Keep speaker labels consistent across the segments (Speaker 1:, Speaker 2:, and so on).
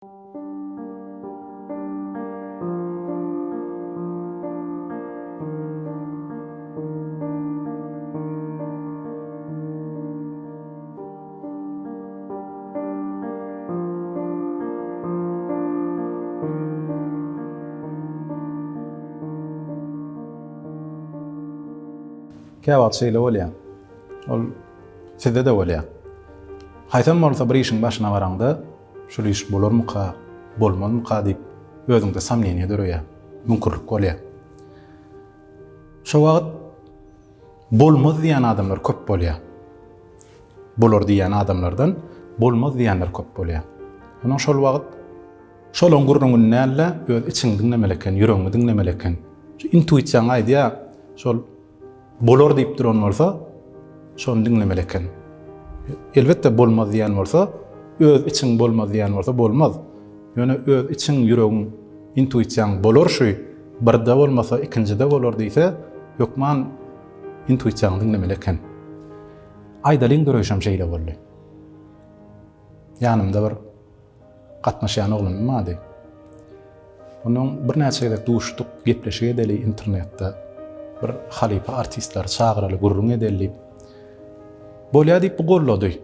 Speaker 1: Käwagt şeýle bolýar. Ol sizde-de bolýar. Haýsam bolsa bir işiň başyna baraňda, şul iş bolarmyka, bolmazmyka diýip, özüňde somneniýe döreýär, müňkürlik bolýar. Şo wagt bolmaz diýen adamlar köp bolýar. Bolar diýen adamlardan bolmaz diýenler köp bolýar. Onuň şol wagt şolaň gürrüňini däl-de, öz içiňi diňlemeli eken, ýüregiňi diňlemeli eken. Şu intuisiýaň aýdýar, şol bolar diýip duran bolsa, şony diňlemeli eken. Elbetde bolmaz diýen bolsa, öz içiň bolmaz diýen bolsa bolmaz. Ýöne öz içiň, ýüregiň, intuisiýaň bolar şu, birde bolmasa ikinjide bolar diýse, hökman intuisiýaňy diňlemeli eken. Aýdalyň döreýşem şeýle boldy. Ýanymda bir gatnaşýan oglanym bardy. Ondan birnäçe gezek duşduk, gepleşik edeli internetde. Bir halypa artistleri çagyraly, gürrüň edeli diýip. Bolýar diýip bu gollady.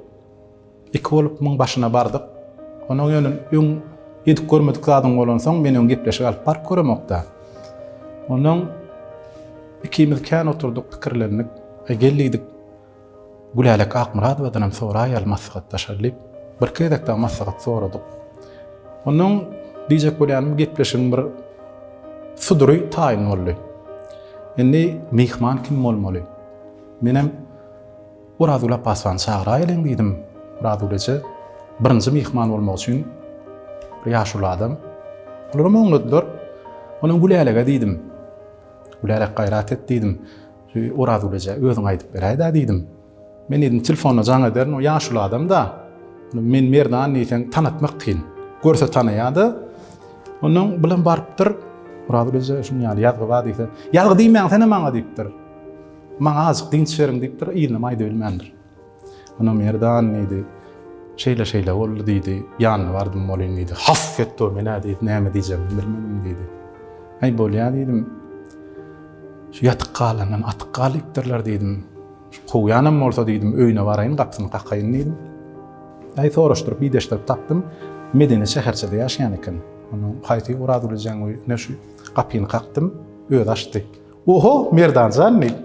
Speaker 1: Iki bolup muň başyna bardyk. Onuň ýöne öň edip görmedik zadyň bolansoň, men öň gepleşik alyp baryp göremokda. Ondan ikimiz kän oturdyk, pikirlendik. E, gel diýdik. Gülälek Akmyradowadan hem soraýaly, maslahatlaşaly diýip, birki gezek dagy maslahat soradyk. Ondan diýjek bolýanym gepleşigiň bir sudury taýyn boldy. Indi myhman kim bolmaly? Menem Orazgül Apbasowany çagyraýalyň diýdim. Orazgül eje birinji myhman bolmak üçin bir ýaşuly adam. Olaram oňladylar. Onam Gülälege diýdim. Gülälek gaýrat et diýdim. Şu Orazgül eje özüň aýdyp beräý-dä diýdim. Men diýdim telefonda jaň ederin, o ýaşuly adam-da. Men Merdan diýseň tanatmak kyn. Görse tanaýar-da. Ondan bulam barypdyr. Orazgül eje şuny ýaly ýazgy bar diýse, ýazgy diýmäňsene maňa diýipdir. Maňa azajyk dynç beriň diýipdir, yzynam aýdybilmändir. Onam Merdan diýdi, şeýle-şeýle boldy diýdi, ýanyna bardym bolyn diýdi. Has etdi o men-ä diýdi, näme diýjegimi bilmedim diýdi. Aý bolýa diýdim. Şu ýatyk galandan atyk gal diýipdirler diýdim. Şu kowýanam bolsa diýdim, öýüne baraýyn, gapysyny kakaýyn diýdim. Aý soraşdyryp, ideşdirip tapdym. Medeni şäherçede ýaşaýan eken. Onuň haýsy Orazguly ejäň öýüne şu gapyny kakdym, özi açdy. Oho, Merdan jan diýip.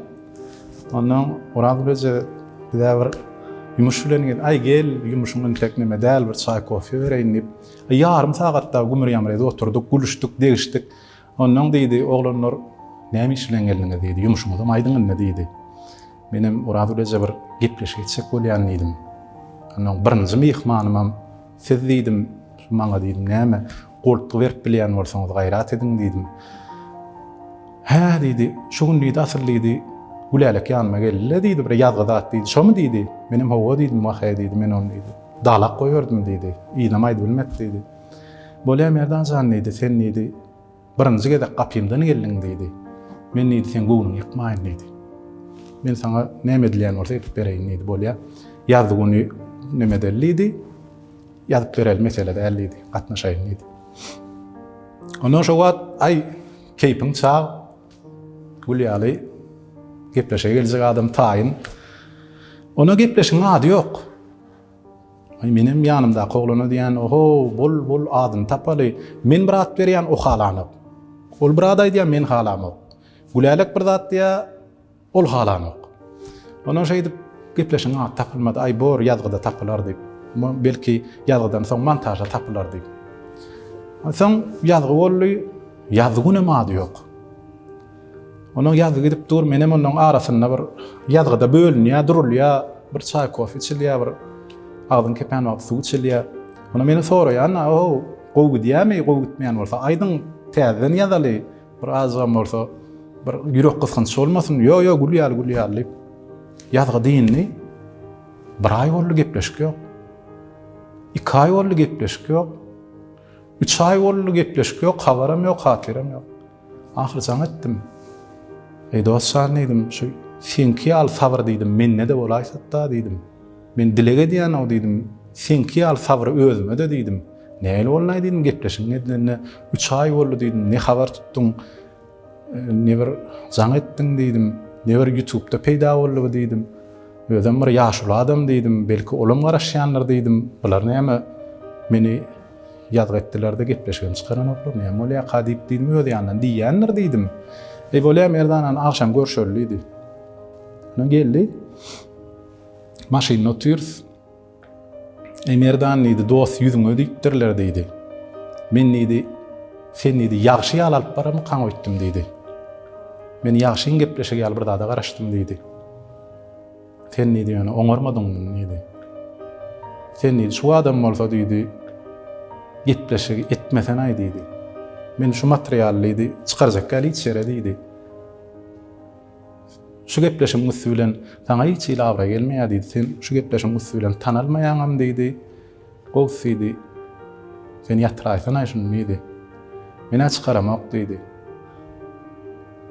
Speaker 1: Ondan Orazgül eje bize bir ýumuş bilen gel. Aý gel, ýumuşyň entek neme däl, bir çaý kofe bereýin diýip. Ýarym sagat dagy gümür-ýamyr edip oturdyk, gülüşdik, degişdik. Ondan diýdi, oglanlar näme iş bilen geldiňiz diýdi, ýumuşyňyzam aýdyň indi diýdi. Menem Orazgül eje bir gepleşik etjek bolýan diýdim. Ondan birinji myhmanymam siz diýdim, maňa diýdim näme goltgy berip bilýän bolsaňyz gaýrat ediň diýdim. Hä diýdi, şu gün diýdi asyl diýdi, Gülälek ýanyma geldi-le diýdi, bir ýazgy zat diýdi, şomy diýdi. Menem hawa diýdim, wah-eý diýdi, men ony diýdi, dalak goýberdim diýdi, yzynam aýdybilmedi diýdi. Bolýa Merdan jan diýdi, sen diýdi, birinji gezek gapymdan geldiň diýdi. Men diýdi, seň göwnüňi ýykmaýyn diýdi. Men saňa näme edilýän bolsa edip bereýin diýdi, bolýa. Ýazgy güni neme edeli diýdi. Ýazyp bereli mesele däl diýdi, gatnaşaýyn diýdi. Ondan şo wagt aý keýpiň çag gül ýaly gepleşige geljek adam taýyn. Ona gepleşigiň ady ýok. Aý menem ýanymdaky oglana diýýän, oho, bol, bol adyny tapaly. Men bir at berýän, o halanok. Ol bir at aýdýar, men halamok. Gülälek bir zat diýýär, Ol halanok. Ondan şeýdip gepleşigiň ady tapylmady. Aý bor, ýazgyda tapylar diýip. Belki ýazgydan soň montažda tapylar diýip. Soň ýazgy boldy. Ýazgy günem ady ýok. Onuň ýazgy gidip dur, menem onuň arasynda bir ýazgyda bölünýär, durulýar, bir çaý kofe içilýär, bir agzyň kepän wagty suw içilýär. Onda meni soraýan, "O, gowy gidýärmi, gowy gitmeýän bolsa aýdyň, täzeden ýazaly." Bir azygam bolsa bir ýürek gysgynç bolmasyn. Ýo, ýo, gül ýaly, gül ýaly diýip. Ýazgy dyndy. Bir aý boldy gepleşik ýok. Iki aý boldy gepleşik ýok. Üç aý boldy gepleşik ýok, habaram ýok, hatyram ýok. Ahyr jaň etdim. Eý dost jan diýdim, şu seňki ýaly sabyr diýdim, mende-de bolaýsat-da diýdim. Men dileg edýän-ow diýdim, seňki ýaly sabry özüme-de diýdim. Nähili boldy-aý diýdim, gepleşigiň edilenine üç aý boldy diýdim, ne habar tutduň, ne bir jaň etdiň diýdim, ne bir ýutubda peýda boldy bu diýdim. Özem bir ýaşuly adam diýdim, belki olam garaşýandyr diýdim. Bular näme meni ýazgy etdiler-de gepleşigem çykaranoklar, näme bolýarka diýip diýdim, öz ýanyndan diýýändir diýdim. Eý bolýa Merdan hany agşam görşeli diýdi. Ondan geldi. Maşynda otyrys. Eý Merdan diýdi, dost ýüzüňe diýipdirler diýdi. Men diýdi, sen diýdi, ýagşy ýaly alyp baramykaň öýtdüm diýdi. Men ýagşyň gepleşigi ýaly bir zada garaşdym diýdi. Sen diýdi, ýöne oňarmadyň muny diýdi. Sen diýdi, şu adam bolsa diýdi, gepleşigi etmesenaý diýdi. Men şu materialy diýdi, çykarjak ýaly hiç ýere diýdi. Şu gepleşigiň üsti bilen saňa hiç hili abraý gelmeýär diýdi. Sen şu gepleşigiň üsti bilen tanalmaýaňam diýdi. Gowusy diýdi. Sen ýatyraýsanaý şuny diýdi. Men-ä çykaramok diýdi.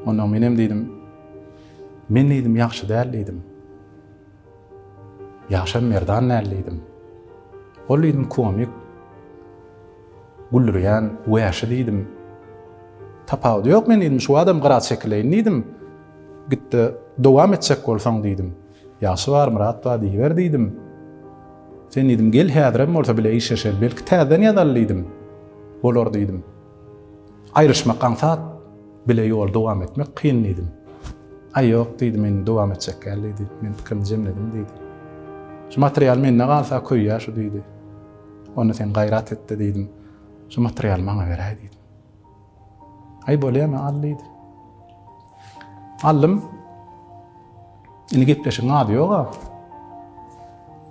Speaker 1: Ondan menem diýdim. Men diýdim ýagşy däl diýdim. Ýagşam Merdan däl diýdim. Ol diýdim komik. Güldürýän wäşi diýdim. Tapawudy ýok men diýdim, şu adam gyra çekileýin diýdim. Gitde dowam etjek bolsaň diýdim. Ýagşy bar, Myrat bar diýiber diýdim. Sen diýdim, gel häzirem bolsa bile işleşeli, belki täzeden ýazaly diýdim. Bolar diýdim. Aýrylyşmak aňsat, bile ýoly dowam etmek kyn diýdim. Aý ýok diýdi, men dowam etjek däl diýdi. Men pikirimi jemledim diýdi. Şu material mende galsa köýýär şu diýdi. Onda sen gaýrat et-de diýdim. Şu materialy maňa beräý diýdim. Aý bolýa men al diýdi. Aldym. Indi gepleşigiň ady ýok-a.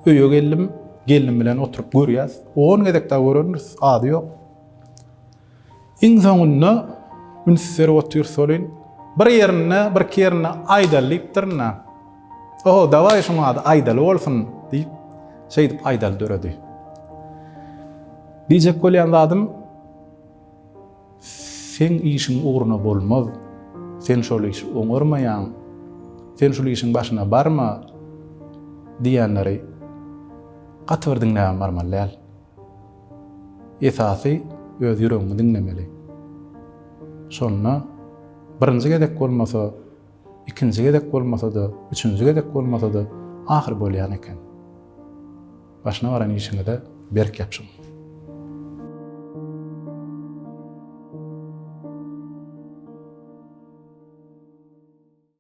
Speaker 1: Öýe geldim, gelnim bilen oturyp görýäs. On gezek dagy görendiris, ady ýok. Iň soňunda üns berip otyrys welin, bir ýerinde, birki ýerinde Aýdaly diýipdirin-dä. Oho, dawaý şuň ady Aýdaly bolsun diýip, şeýdip Aýdaly döredi. Diýjek bolýan zadym, seň işiň ugruna bolmaz, sen şol işi oňarmaýaň, sen şul işiň başyna barma diýenleri gaty bir diňläbem barmaly däl. Esasy öz ýüregiňi diňlemeli. Şonda birinji gezek bolmasa, ikinji gezek bolmasa-da, üçünji gezek bolmasa-da, ahyry bolýan eken. Başyna baran işiňize berk ýapyşyň.